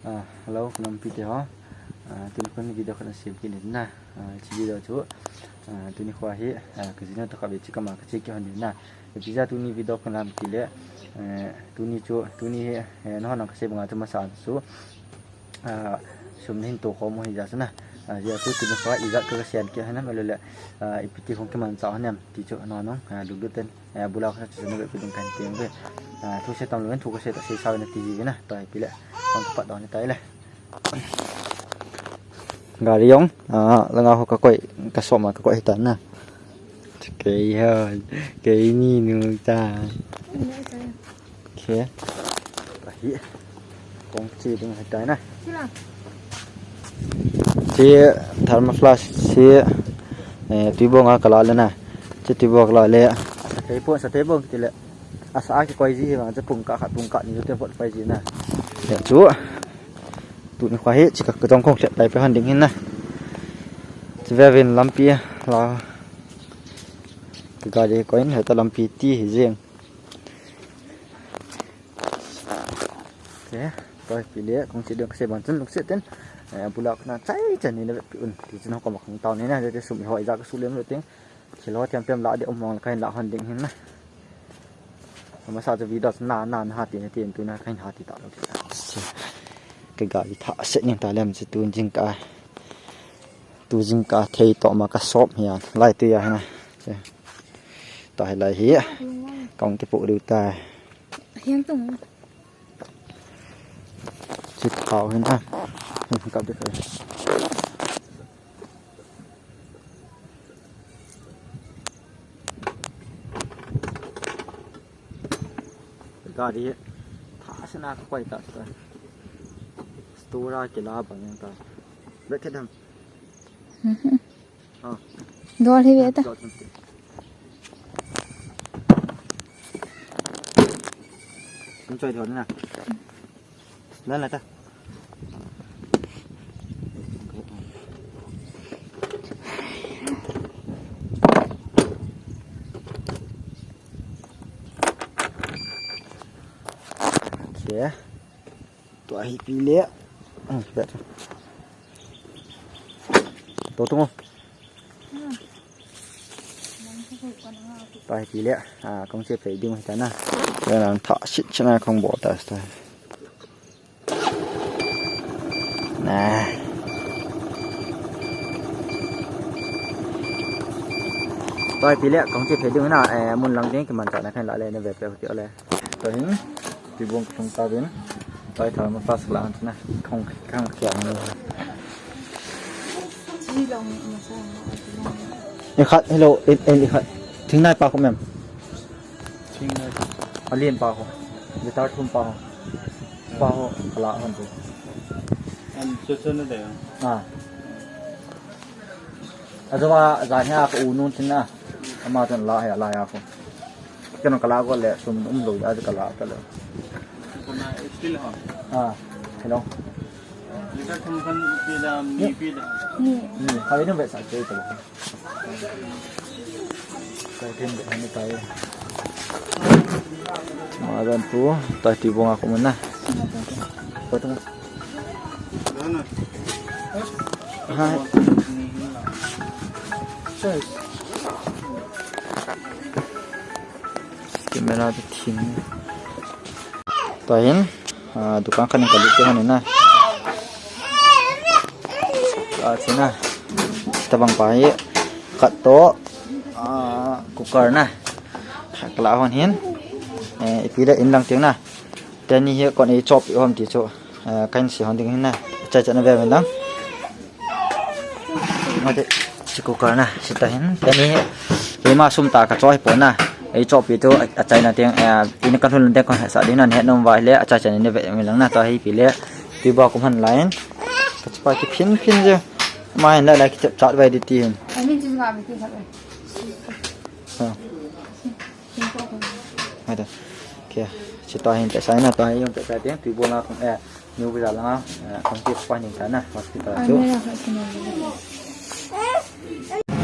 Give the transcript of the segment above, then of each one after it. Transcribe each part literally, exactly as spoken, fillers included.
Ah, hello, ka nampi te ho. Ah, tuni kho hin video khat ana sem kit in na. Ah, hiche video chu, ah, tuni kho hi, ah, ka jinu toh khatvei chu kama ka che kit hon in na. Ipi jeh a tuni video ka lam kit le, eh, tuni chu, tuni hi, eh, nangho nang ka sei banga chu masa chu, ah, sum nahin tokhom u hi jeh a chu na. Ah, jeh a chu tuni kho ijat ka, ka sei kit hon em, ahilou le, ah, ipi ti hung kimanchah hon em ti chu nangho nang, ah, lunglut ten. Eh, abul a kona chu na vepeh ding kahin tem uve. Ah, thu sei tam lou in, thu ka sei tah sei sa uve nati ji uve na. Tua hi ipi le, hung kipat doh ni tai le. Gari jong, ah, langa ho ka koi, ka sop ma ka koi hi tan na. Kei ho, keini nu ta. Okay. Ahi. Kong che ding ahi tai na. Hiche thermo flask hiche, eh, tui bong a ka la le na. Hiche tui bong a ka la le. Asa thei pon, asa thei pon kiti le. Asa a kikoi ji hi vang, hiche pung kah khat, pung kah ni chu te vot pai ji na. Hia chu. Tuni kho hi, hiche ka, ka jong kong lhep lai pe hon ding hin na. Hiche veuvin lampi la. Ka gari koi in, hita lampi ti hi jeng. Che, tua hi ipi le, kong che ding ka sei bang chun lungset ten. Eh, abul a kona chai chan in na vepeh un. Ti chun ho koma kong tao ni na, te sum hi ho ija ka su lem lou teng. Thil ho thiam thiam la ding um mong le kahin la hon ding hin na. Amasa chu video na, na, na ha ti, na ti, tu na kahin ha ti ta lou. Che. Ka gari thah set ning ta lem chu tu jingkah. Tu jingkah thei toh ma ka sop hi a. Lai tu a hi na. Che. Tua hi lai hi. Kong kipoh diu tai. Hiang tung. Che thao hin a. Hin kap ding. Gari thah sena ka koi ta ta. Store a kila bang jeng ta. Bek kedam. Mhm. Ah. Dol hi ve ta. Dol hi ve. Hung choi dol na. Lan la ta. Okay. Tua hi ipi le. Ah, tua chu. Tua tung o. Tua hi ipi le. Ah, kong che phei ding hi ta na. Tua nang thah sit sit na kong bol ta ta. Na. Tua hi ipi le, kong che phei ding na, eh, mun lang ding kimanchah na kahin la le, na ve pe u ti le. Tua hin, tui bong ka lhung tauvin. Tua hi thermo flask la hon na, kong, kong kiang ni. Ikhat, hello, in, in ikhat. Thingnai pa khu mem. Thingnai. Alen pa khu. Guitar thum pa khu. Pa khu, ka la hon tu. An chu chu na de. Ah. Ajo a, jan hi a ka u nun tin na. Ama chun la hi a, la hi a khu. Kei nung ka la go le, sum um lou a, ka la ta le. Kona still ho. Ah, hello. Liter thum khan pi da, mi pi da. Ni. Ni, ha, ni ve sa ke to. Ka tin de ni tai. Ma dan tu, ta ti bong a khu mun na. Ko tu. Hai. Camera te thim. Tua hin, ah, dukan khat in ka lut te hon in na. Ah, chu na. Tabang pa hi. Khat toh, ah, cooker na. Khat ka la hon hin. Eh, ipi le in lang teng na. Teni hi kon ei chop i hom ti chu. Eh, kahin sei hon ding hin na. Chai chan na ve men lang. Ngate, hiche cooker na, hiche ta hin. Teni, keima sum ta ka choi pon na. Ei chop pi tu, a, achaina teng, eh, in ka lhun teng kon sa ding na, het nom uva ahile, achai chan in ve mi lang na, tua hi ipi le, tui ba kum han lai in. Ka chapa kiphin phin je. Ma hin lai lai kichep chat vai di ti hin. Ai, min chu nga mi ti khat vai. Ha. Hai ta. Kei, hiche ta hin pehsa in na, ta hin jong pehsa teng, tui bol na kong, eh, New Bazaar langa, eh, kong che pa ning ta na, hospital chu.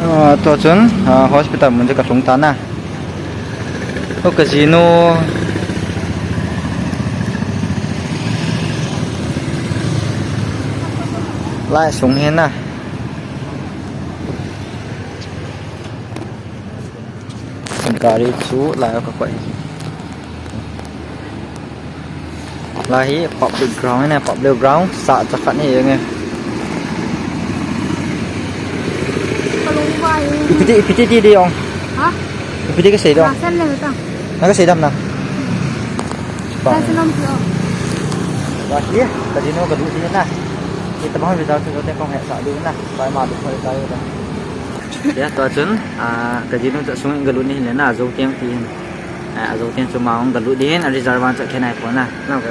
Ah, tua chun, ah, hospital mun chu ka lhung ta na. O ka jinu. Lai sung hi na. Gari chu lai ka koi. Lai hi public ground ne, public ground sa cha khat ni nge. Kalung vai. Ipi ti, ipi ti ti ding. Ha? Ipi ti kasei ding. Lasen le ta. Na kasei dam na. Lasen om ti o. Wa hi, ka ding no ka du ti na. Ita bang video chu te kong he sa du na. Bai ma du ko ta yo da. Ya, tua chun, ah, ka jinu chu sung in galut ni hin le na, ajo tiang ti hin. Ah, ajo tiang chu ma ong galut di hin, a result vang chu khen ai pon na. Na ka.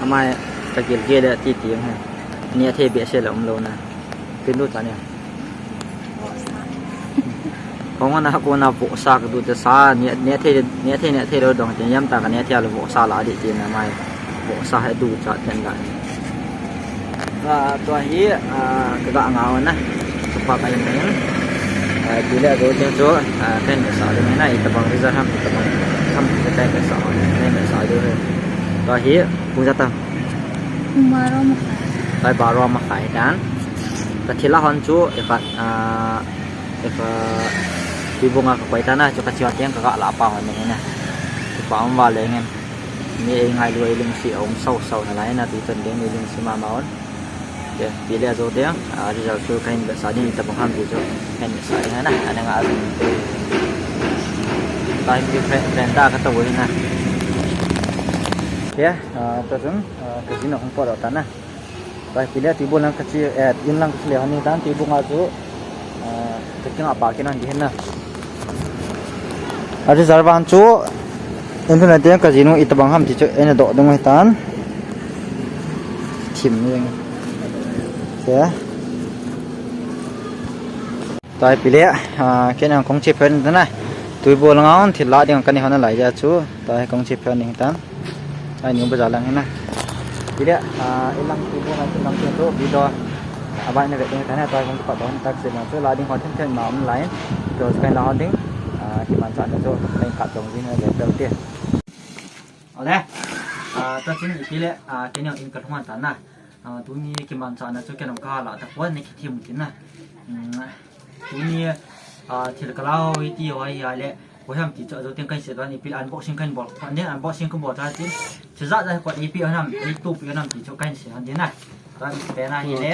Amai ka gil gil le ti ti hin. Ni a thei be se la um lo na. Tin lu ta ni. Hong na ko na vohsa ka du te sa, ni, ni thei, ni thei, ni thei lo dong te yam ta ka ni thei lo vohsa la di ti na mai. Vohsa he du cha ten la. Ka tua hi, ah, ka ga nga na. Ka pa ka yin na. Ah, ti le go te chu, ah, ten sa le na, ita bang result ham, ita bang ham, ita ten sa, ten sa le. Tua hi, pung ja ta. Pung baro makhai. Pai baro makhai tan. Ka thila hon chu, e ka, ah, Eka, tui bunga ka koi ta na, chu ka chiwa tiang ka ga la pa hon ni na. Chu pa um va le ngen. Mi ei ngai lu ei lung si um sau sau na lai na, tu ton ding ei lung si ma ma on. Ke, pi le zo ding, a, result chu ka hin be sa ding, ita bang ham ti chu, ka hin be sa ding na, a, na nga a ding. Ka hin be friend, friend da ka ta wo na. Ke, a, ta chung, a, ka jin a hung po ta na. Pai, pile tui bol lang ka chi, eh, in lang ka chi le hon ni tan tui bunga chu, eh, ka kinga pa kin hon di hin na. A result vang chu, in tu na te ka jinu ita bang ham ti chu, ena do dong hi tan. Thim ni. Ke. Pai pile, ah, ken ang kong chi phen na. Tui bol lang a hon thil la ding ka ni hon lai ja chu. Pai kong chi phen ni tan. Ai, ni bazar lang hi na. Pile, ah, ilang tui bol lang, ilang tui tu, video. Abai na ve ding tan, pai kong pa don tak se lang chu, la ding hon thim thim ma um lai. Tu kai la hon ding. Ah, kiman cha na chu, lai ka dong jin na ve tel te. Ole. Ah, ta chin pile, ah, ken ang in ka thong tan na. Ah, tuni kiman cha na chu ken ang ka la ta pon ni ki thim kin na. Hmm. Tuni, ah, thil ka la ho iti ho hi a le, ko ham ti chu ajo tiang kan se don, ipi le unboxing kan bol. Kan ding unboxing kan bol ta tin. Chu ja ja ko ipi ho nam, i tu pi ho nam ti chu kan se don din na. Kan pe na hi le.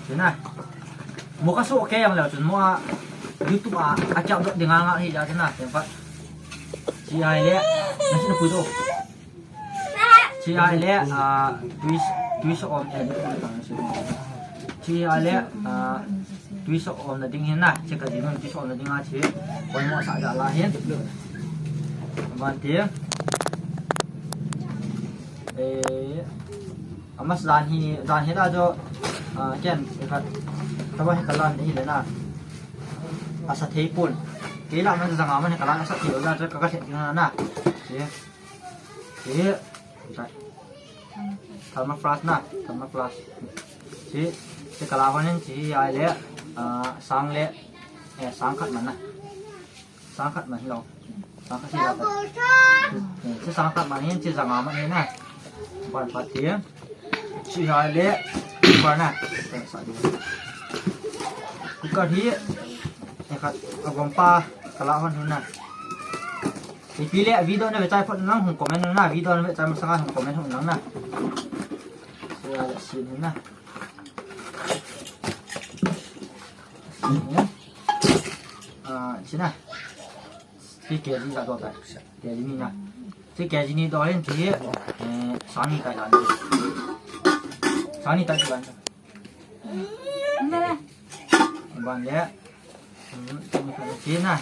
Din na. Mo ka so ke yang le chun mo a YouTube a, a chao dot ding nga nga hi ja din na, tem pa. Chi ai le. Na sin pu do. Chi ai le, ah, twist, twist om, eh, chi ai le, ah, twist om na ding hin na, chi ka ding twist om na ding a chi, kon mo sa ja la hin. Ban ti. Eh, amas dan hi, dan hi da jo, ah, ken, eh, ka, ka ba hi ka lan hi le na. Asa thei pun. Kei la man jang a man hi ka lan asa thei lo da jo ka ka thei na na. Chi. Chi, thermoflask na, thermoflask. Chi, chi ka la hon in chi ai le, ah, sang le, eh, sang khat man na. Sang khat man lo. Sang khat si la. Eh, chi sang khat man in chi jang a man in na. Ban pat ti. Chi ai le, cooker na. Sa di. Cooker hi, eh, khat, a gom pa, ka la hon hin na. Ipi le video na ve chai phot nang hung comment na, video na ve chai masanga hung comment hung nang na. Sia la sin na. Sin na. Ah, sin na. Ki ke ji la do ta. Ke ji ni na. Ki ke ji ni do hin ki, eh, sang ni kai la. Sang ni kai la. Ban le. Hmm, tumi khat na chin na.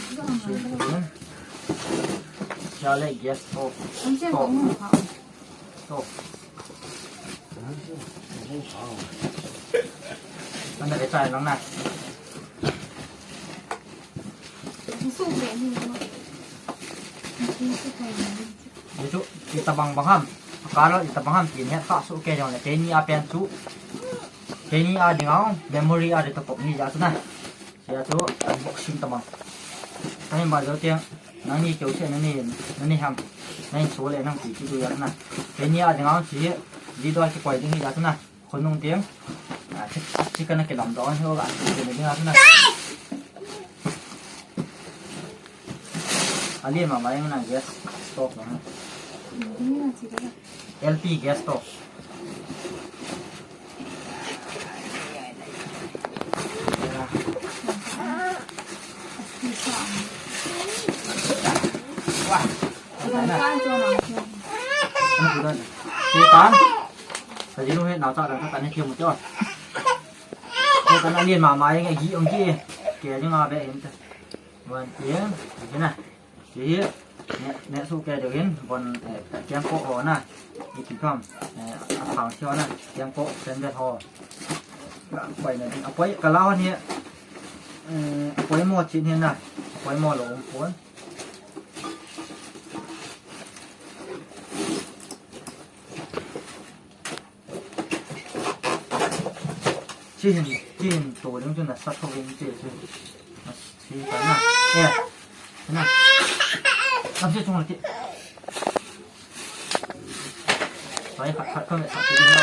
Chin, chin. Sia le gas stove. Stove. Stove. Ana le chai lang na. Ni chu, ita bang bang ham. Kalo ita bang ham, tin het kha su ke jong le, keini a pen chu. Keini a ding a, memory a di ta pop ni ja chu na. Sia chu, unboxing ta bang. Ka hin ba jo tiang. Nangni keu se nani, nani ham. Nangni so le nang ti ti tu ya na. Keini a dinga chi video kikoi ding hi ya na. Khonung tiang. Ah, chi, chi kana kilam doh ho ga chi na ding a na. Ali mama yang na gas stove na. L P gas stove. Wah. Kan. Sa jinu he na cha da ka ne thiam mo. Ko kan ali mama yang hi ong ki. Ke jing a be hin ta. Wan tiang. Ke na. Chi hi, ne, ne su ke deuh hin, bon, eh, kengkoh ho na, ipi ham, eh, athang thei ho na, kengkoh, sandal ho. Ga koi na ding, apoi, ka la ho ni, eh, apoi mo chin hin na, apoi mo lou um pon. Chi hin, chi hin to ding chu nasa tho ding chi chu. Chi ta na. Eh. Na. Lam se chung la ti. Sai khat khat khat sa ti na.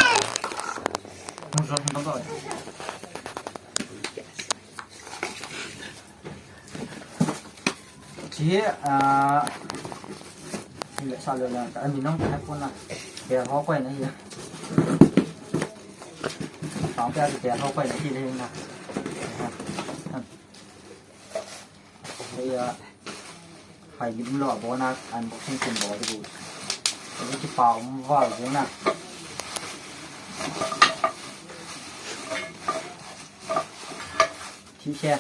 Hung son hung ba. Chi, ah, ni le sa le la, ka ni nong ka pon na. Bel ho koi na hi. Tang pe bel ho koi na hi le na. Hei a, hai ni lo bo na, unboxing kin bo de bu. Ni ki pa um val de na. Chi se.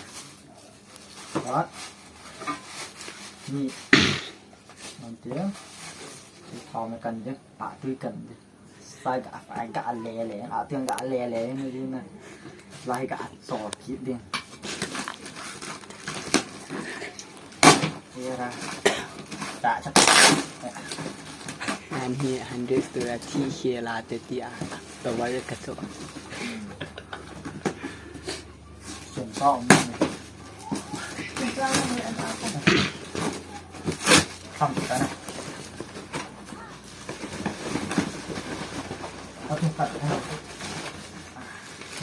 What? Ni. Nanti ya. Thao me kan de, pa tu kan de. Sai ga, ai ga le le, a tu ga le le ni na. Lai ga so ki de. Ya ra. Ta cha. An hi hundred tu la thi he la te ti a. To ba ka to. Sum sa um ni. Tham ta na. Atu khat.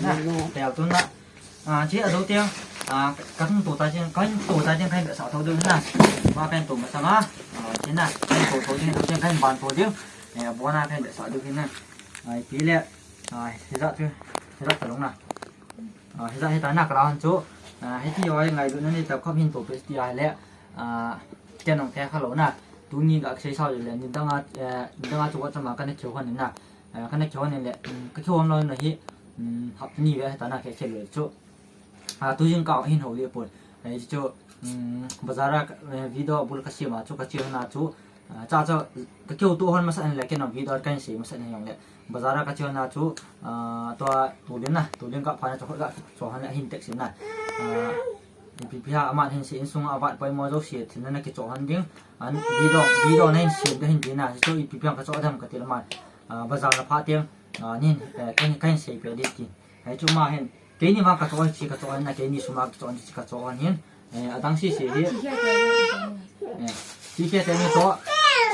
Na, tel tu na. Ah, chi a do tiang. Ah, ka tung to ta tiang, ka to ta tiang, ka sa tho do na. Ma pen to ma sa ma. Ah, chi na, ka to tho tiang, to tiang, ka ban to tiang. Eh, bo na pen sa do na. Ai, pi le. Ah, hi za tu, hi za ta long na. Ah, hi za hi ta na ka la han chu. Ah, hi ti yo ngai du na ni ta khom hin to pe ti a le. Ah, te nong te kha lo na. Tu ni ga sei sa le ni dang a, eh, ni dang a chu wa cha ma ka ne kheu han na. Eh, ka ne kheu han le. Mm, ka kheu han lo na hi. Mm, hap ni ve ta na ke kheu le chu. Ah, tu jing ka hin ho le pon. Eh, chu, mm, bazar a, eh, video bul ka siam a chu ka chi na chu. Ah, cha cha ka kheu tu hon masa le ke na video ka sei masa le. Bazar a ka chon na chu, ah, tua tulin na, tulin ka pha na chu ka chon han hin tek sin na. Ah, ipi pi ha aman hin se insung a vat poimo jo se thin na ki chon han ding. An video, video na hin se ka hin ding na, chu ipi pi ka chon dam ka til man. Ah, bazar na pha tiang, ah, nin, eh, kan, kan se pe di ti. Hai chu ma hin, keini ma ka chon chi ka chon na, keini suma ka chon chi ka chon hin. Eh, adang sisi hi. Eh, sisi teni to,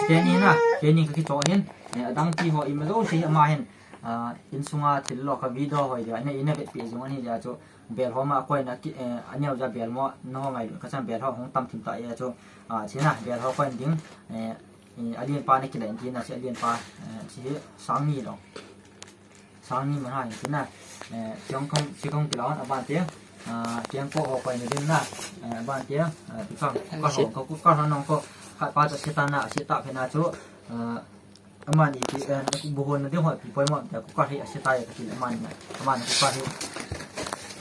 teni na, teni ka kicho hin. Eh, adang ti ho ima jo si ama hin. Ah, insunga thil lo ka video ho dia, ne ina vet pi jong ani dia chu. Bel ho ma koi na ki, eh, aneo ja bel mo, no ngai ka chan bel ho hung tam thim ta ya chu. Ah, china bel ho koi ding. Eh, eh, alien pa ne kila in ti na si alien pa, eh, si hi sang ni lo. Sang ni man ha in tina. Eh, siang khong, si khong kila hon aban te. Ah, siang ko ho pai ni din na. Eh, aban te. Ah, ti khong. Ka ho, ka ku, ka ho nong ko. Khat pa cha sita na, sita phe na chu. Ah, aman i ti, eh, bu hon na ding ho pi poi mo. Te ku ka hi a sita ya ka ti aman na. Aman ku ka hi.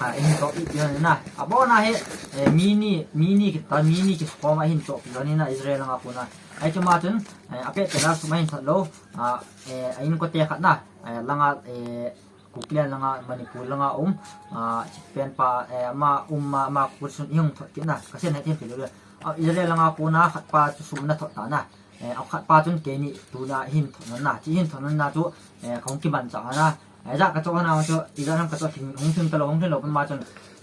Ah, in to i ya na. Abo na he, eh, mini, mini kita, mini ki ko ma hin to pi ni na Israel nga ku na. Ai chu ma chun, eh, ape te la su ma hin thot lo. Ah, eh, a in ko te khat na. Eh, langa, eh, Kuklen langa, Manipur langa um, ah, pen pa, eh, ama um ma, ama kusun ihung thot kit na, ka sen hai thim thil le. Ah, Israel langa kona khat pa chu sum na thot ta na. Eh, a khat pa chun keini tuna hin thot na, chi hin thot na chu, eh, khong kiban cha na. Eh, ja ka cho na chu, i ja nam ka cho thim, hung thim ta lo, hung thim lo, ma chun,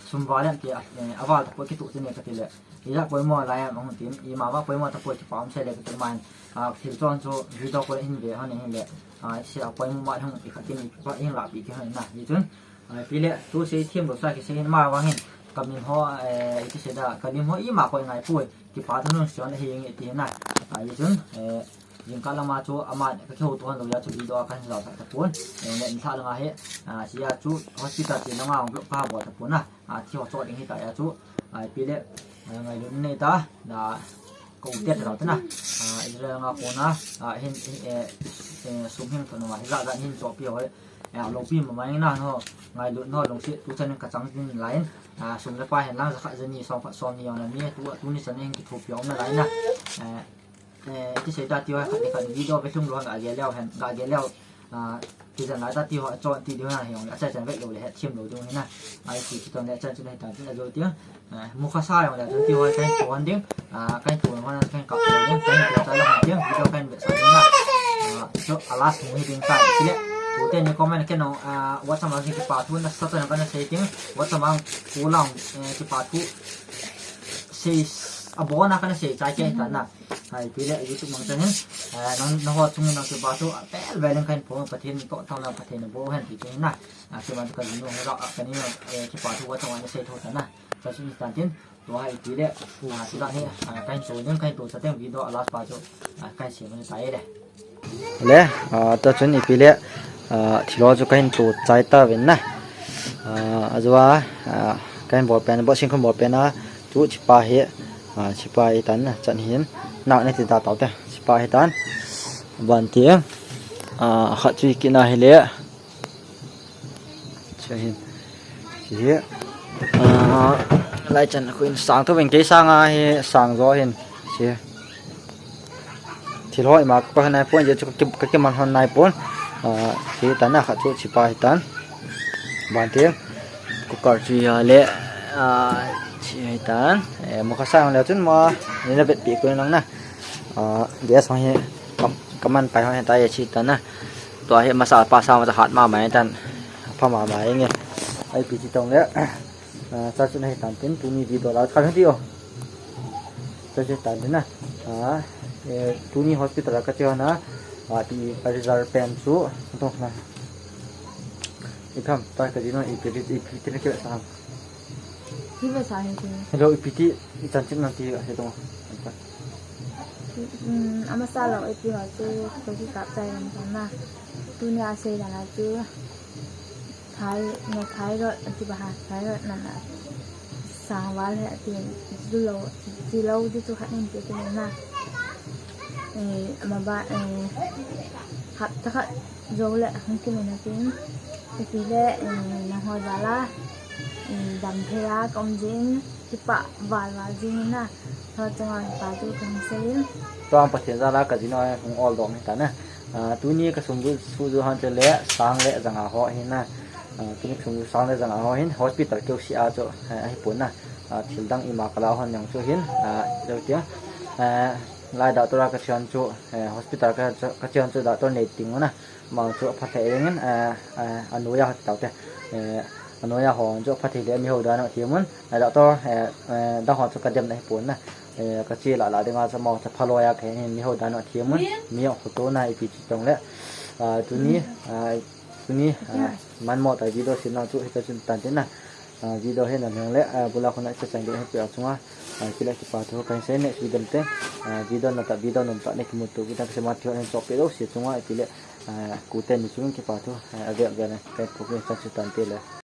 sum val em ti, eh, aval tapoi kituh chu ne kati le. Ija poimo lai em ahung tin, ima va poimo tapoi kipa um se le kati ma hin. Ah, thil chon chu video call hin ve hon hin le. Ah, sia poimo ma hung i khatin i pa hin la pi ki hon na. Hichun, ah, pi le tu sei thiam lo sa kisei hin ma vang hin. Ka min ho, eh, i ti se da, ka lim ho ima koi ngai pui. Kipa thu nun sion hi nge ti na. Ah, hichun, eh, jingkah lama chu ama ka kihouto hon lou a chu video a kan jao ta tapon. Eh, ne in tha langa hi, ah, sia chu hospital ti langa hung block ka bol tapon na. Ah, thi ho chot ding hi ta a chu. Ah, pi le, ah, ngailut nei ta, na ka u te ta na. Ah, Israel nga kona, ah, hin, eh, eh, sum hin thon ma hi la la hin cho pi ho. Eh, lo pi ma mai na no, ngailut no long si tu chan ka chang din lai. Ah, sum le pai hen lang za khat za ni som khat som ni yong na mi tu, tuni chan hin kithopi um na lai na. Eh, eh, ti sei ta ti ho khat le khat video ve lhung lo ga ge leo hen, ga ge leo. Ah, ti chan lai ta ti ho chon ti di ho na hi yong, a chan chan ve lo le he thiam lo di ho na. Ai ti ti ton le chan chan he ta ti a jo ti. Ah, Mukasa yong le chan ti ho kan ton ding. Ah, kan ton ho na kan kap lo ding, kan ton cha lo ding, video kan ve sa ding na. Ah, so a last mo hi ding ta ti le. Ko te ni comment ke no, ah, WhatsApp ma kipa thu na sa ta na kan sei ting. WhatsApp ma ko lang, eh, kipa thu. Sei, a bona kan sei chai ke ta na. Hai, pi le YouTube mang chan hin. Eh, nang, nang ho chung nang kipa thu, a pel vel kan po Pathen to ta na Pathen bo hen ti ke na. Ah, kiman ka jinu ho ra, kan ni, eh, kipa thu WhatsApp ma sei tho ta na. Sa sin tan tin. Tua ipi le, ah, tua hi, ah, kahin to ding, kahin to sa teng video a last pa chu, ah, kahin sem mani ta e le. Le, ah, tua chun ipi le, ah, thilo chu kahin to chai ta ven na. Ah, ajua, ah, kahin bol pen, boxing kahin bol pen a, chu chipa hi, ah, chipa hi tan na, chan hin, nak ne ti ta tau te, chipa hi tan. Ban ti, ah, khat chu kina hi le, Chu hin. Chu hi. Ah, lai chan khu in sang tho veng kei sang a hi sang jo hin. Chu. Thil ho ima ka nai pon je chu ka ki, ka kiman hon nai pon. Ah, chu tan na kha chu chipa hi tan. Ban te. Cooker chu ya le. Ah, chu hi tan. Eh, mo kha sang le chun ma. Ni na bet pi ko nang na. Ah, gas ho hi. Kam, kaman pai ho hi ta ye chi tan na. Tua hi masa pa sa masa hat ma mai tan. Pha ma mai nge. Ai pi chi tong le. Ah, cha chu na hi tan tin tuni video la kha ti o. Cha chu tan tin na. Ah, eh, tuni hospital ka chi na. Ah, ti a result pen chu. Tong na. I tham ta ka di no i pi ti, i pi ti na ke sa. Hi ve sa hi ti. Hello, i pi ti, i chan chin na ti he tong. Hmm, ama sa lo i pi ho chu ko ki kap chai lam tan na. Tuni a sei dan a chu thai, no thai ro, ti ba ha, thai ro na na. Sang val he ti, ti lo, ti lo, ti chu khat nin ti ti na. Eh, ama ba, eh, hapta khat jo le hung kimu na tin. Ti le, eh, nang ho jal a, eh, dam thei a ka um jing, kipah val val jing na. Ho chunga pa chu kang sei in. Tua Pathen jal a ka jinu hung ol dom hi ta na. Ah, tuni ka sum ju, su ju han chu le, sang le janga ho hi na. Ah, tuni ka sum ju sang le janga ho hin, hospital keu si a chu, eh, ahi pon na. Ah, thil dang ima ka la hon jong chu hin, ah, lo tia. Eh, lai doctor a ka chian chu, eh, hospital ka, ka chian chu doctor nei ting na. Amang chu apha thei ding in, eh, eh, anoiya ho tau te. Eh, anoiya ho chu apha thei le mi ho dan a thiam un. Eh, doctor, eh, eh, dang ho chu ka dem na hi pon na. Eh, ka chi la la ding a chu amang chu pha loi a ka hin mi ho dan a thiam un. Mi ho to na ipi chi tong le. Ah, tuni, ah, tuni, ah, man mo ta video sin na chu hi ta chun tan tin na. Ah, video hi na nang le, ah, bula khona cha chang de hi pe a chunga. Ah, kile kipa thu kan sei next video te. Ah, video na ta video nom ta ne kimu tu kita se ma thio hin chop pe lo si chunga kile. Ah, ku te ni chung kipa thu, ah, ave ave na, kai pu ke sa chu tan te le.